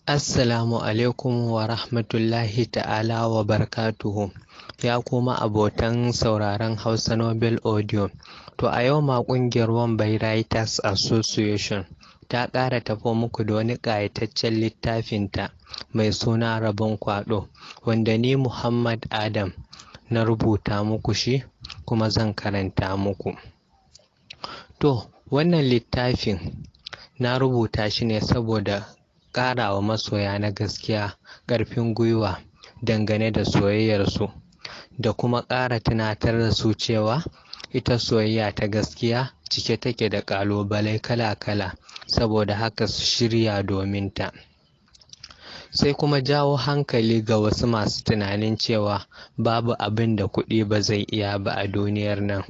Assalamu alaikum wa rahmatullahi ta'ala wa barakatuhu. Ya kuma abotan sauraron Hausa Nobel Audio. To a yau ma ƙungiyar Wambai Writers Association ta ƙara tafo muku da wani ƙayataccen littafinta mai suna Rabon Kwaɗo, wanda ni Muhammad Adam na rubuta muku shi kuma zan karanta muku. To, wannan littafin na rubuta shi ne saboda ƙarawa masoya na gaskiya ƙarfin gwiwa dangane da soyayyarsu, da kuma ƙara tunatar da su cewa ita soyayya ta gaskiya cike take da ƙalubalai kala-kala, saboda haka su shirya domin ta. Sai kuma jawo hankali ga wasu masu tunanin cewa babu abin da kuɗi ba zai iya ba a duniyar nan.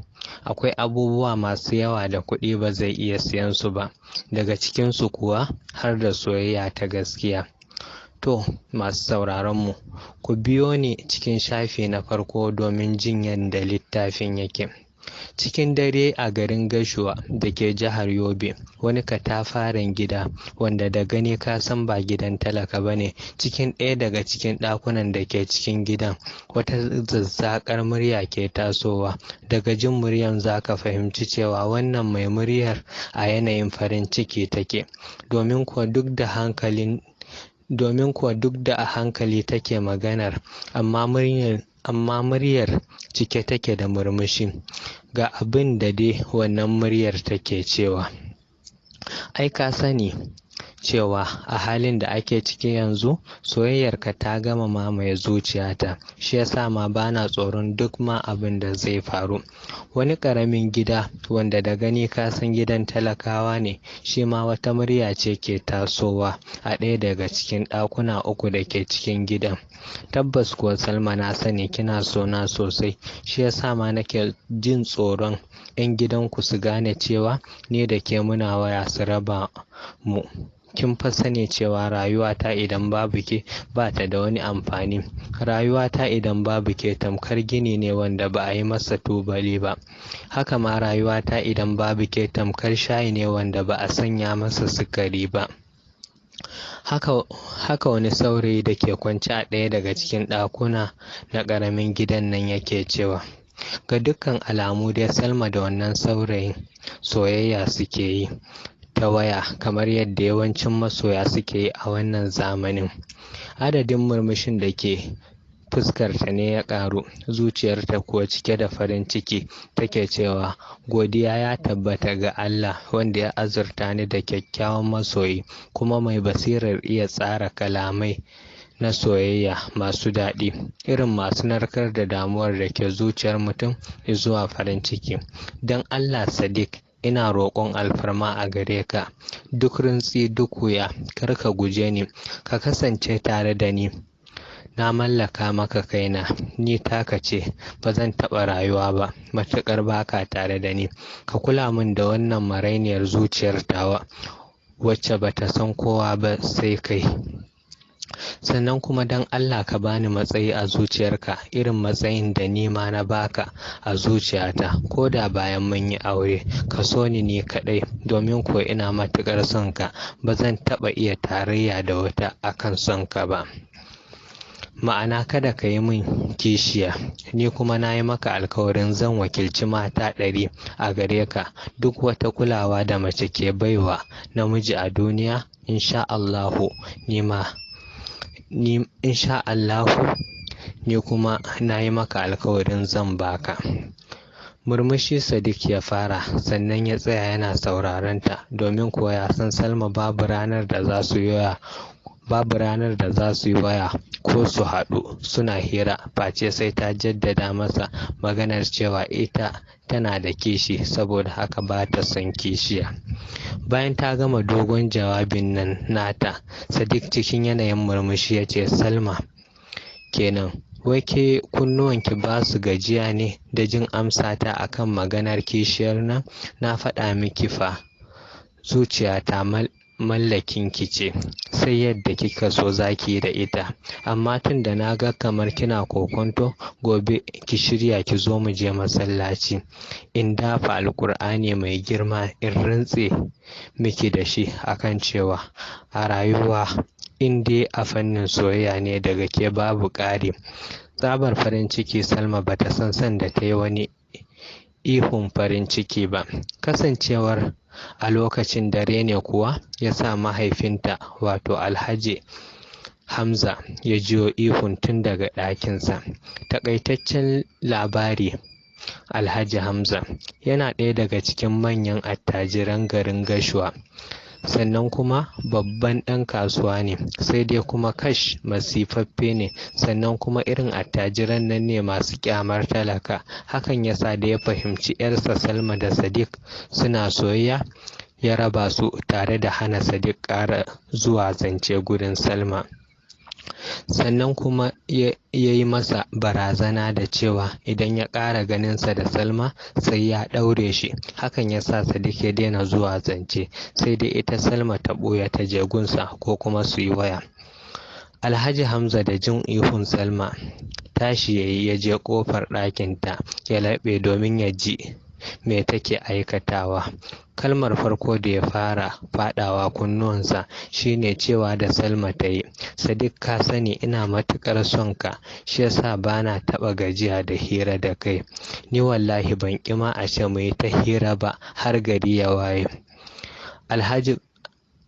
Akwai abubuwa masu yawa da kuɗi ba zai iya siyan su ba, daga cikinsu kuwa har da soyayya ta gaskiya. To, masu sauraron mu, ku biyo ni cikin shafi na farko domin jin yadda littafin yake. Cikin dare a garin Gashuwa da ke jihar Yobe, wani katafaren gida wanda da gani ka san ba gidan talaka ba ne, cikin ɗaya daga cikin ɗakunan da ke cikin gidan, wata zazzaƙar murya ke tasowa. Daga jin muryar za ka fahimci cewa wannan mai muryar a yanayin farin ciki take, domin kuwa duk da a hankali take maganar, amma muryar cike take da murmushi. Ga abin da dai wannan muryar take cewa: Ai ka sani cewa a halin da ake ciki yanzu soyayyarka ta gama mamaye zuciyata, shi yasa ma bana tsoron duk ma abin da zai faru. Wani ƙaramin gida wanda da gani ka san gidan talakawa ne, shi ma wata murya ce ke tasowa a ɗaya daga cikin ɗakuna uku da ke cikin gidan. Tabbas kuwa Salma, na sani kina sona sosai, shi yasa ma nake jin tsoron 'yan gidanku su gane cewa ni da ke muna waya su raba mu. Kin fa sani cewa rayuwata idan babu ke ba ta da wani amfani. Rayuwata idan babu ke tamkar gini ne wanda ba a yi masa tubali ba. Haka ma rayuwata idan babu ke tamkar shayi ne wanda ba a sanya masa sukari ba. Haka wani saurayi da ke kwance a ɗaya daga cikin ɗakuna na ƙaramin gidan nan yake cewa. Ga dukkan alamu dai Salma da wannan saurayin soyayya suke yi ta waya, kamar yadda yawancin masoya suke yi a wannan zamanin. Adadin murmushin da ke fuskarta ne ya ƙaru, zuciyarta kuwa cike da farin ciki take cewa, godiya ya tabbata ga Allah wanda ya azurta ni da kyakkyawan masoyi kuma mai basirar iya tsara kalamai na soyayya masu daɗi, irin masu narkar da damuwar da ke zuciyar mutum zuwa farin ciki. Don Allah Sadiq, ina roƙon alfarma a gare ka, duk rintsi duk wuya kar ka guje ni, ka kasance tare da ni. Na mallaka maka kaina, ni taka ce, ba zan taɓa rayuwa ba matuƙar baka tare da ni. Ka kula min da wannan marainiyar zuciyar tawa wacce bata san kowa ba sai kai. Sannan kuma don Allah ka bani matsayi a zuciyarka irin matsayin da ni ma na baka a zuciyata, ko da bayan mun yi aure. Ka so ni ni kaɗai, domin kuwa ina matuƙar son ka, ba zan taɓa iya tarayya da wata akan son ka ba. Ma'ana kada ka yi min kishiya, ni kuma na yi maka alkawarin zan wakilci mata 100 a gare ka. Duk wata kulawa da mace ke baiwa namiji a duniya, insha Allahu ni kuma na yi maka alkawarin zan baka. Murmushi Sadiq ya fara, sannan ya tsaya yana sauraron ta, domin kuwa ya san Salma babu ranar da za su yi waya ko su haɗu suna hira face sai ta jaddada masa maganar cewa ita tana da kishi, saboda haka ba ta son kishiya. Bayan ta gama dogon jawabin nan nata, Sadiq cikin yanayin murmushi ya ce, Salma kenan, wai ke kunnuwanki ba su gajiya ne da jin amsata akan maganar kishiyar nan? Na faɗa miki fa, zuciyata mallakin ki ce, sai yadda kika so zaki yi da ita. Amma tun da na ga kamar kina kokonto, gobe ki shirya ki zo mu je masallaci in dafa Alkur'ani mai girma in rantse miki da shi akan cewa a rayuwa In dai a fannin soyayya ne, daga ke babu ƙari. Tsabar farin ciki Salma bata san sanda ta yi wani ihun farin ciki ba. Kasancewar a lokacin dare ne kuwa ya sa mahaifinta, wato Alhaji Hamza, ya jiyo ihun tun daga ɗakinsa. Takaitaccen labari: Alhaji Hamza yana ɗaya daga cikin manyan attajiran garin Gashuwa, sannan kuma babban ɗan kasuwa ne, sai dai kuma kash, masifaffe ne, sannan kuma irin attajiran nan ne masu ƙyamar talaka. Hakan ya sa da ya fahimci 'yarsa Salma da Sadiq suna soyayya, ya raba su tare da hana Sadiq ƙara zuwa zance gurin Salma. Sannan kuma ya yi masa barazana da cewa idan ya ƙara ganinsa da Salma sai ya ɗaure shi. Hakan ya sa Sadiq ya daina zuwa zance, sai dai ita Salma ta ɓuya ta je gunsa ko kuma su yi waya. Alhaji Hamza da jin ihun Salma, tashi ya yi ya je ƙofar ɗakinta ya laɓe domin ya ji me take aikatawa. Kalmar farko da ya fara faɗawa kunnuwansa shine cewa da Salma ta yi, "Sadiq, ka sani ina matuƙar son ka, shi yasa bana taɓa gajiya da hira da kai. Ni wallahi ban ƙi ma a ce mu yi ta hira ba har gari ya waye."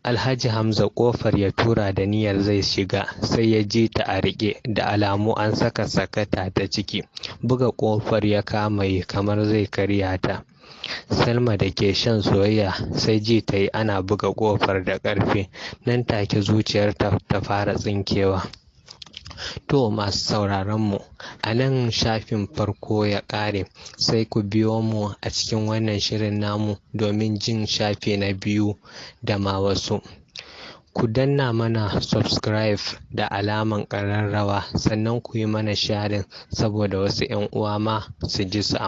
Alhaji Hamza ƙofar ya tura da niyyar zai shiga, sai ya ji ta a riƙe, da alamu an saka sakata ta ciki. Buga ƙofar ya kama yi kamar zai karya ta. Salma da ke shan soyayya sai ji ta yi ana buga ƙofar da ƙarfi. Nan take zuciyarta ta fara tsinkewa. To, masu sauraron mu, a nan shafin farko ya ƙare, sai ku biyo mu a cikin wannan shirin namu domin jin shafi na biyu da ma wasu. Ku danna mana subscribe da alaman ƙararrawa, sannan ku yi mana sharing saboda wasu 'yan uwa ma su ji su.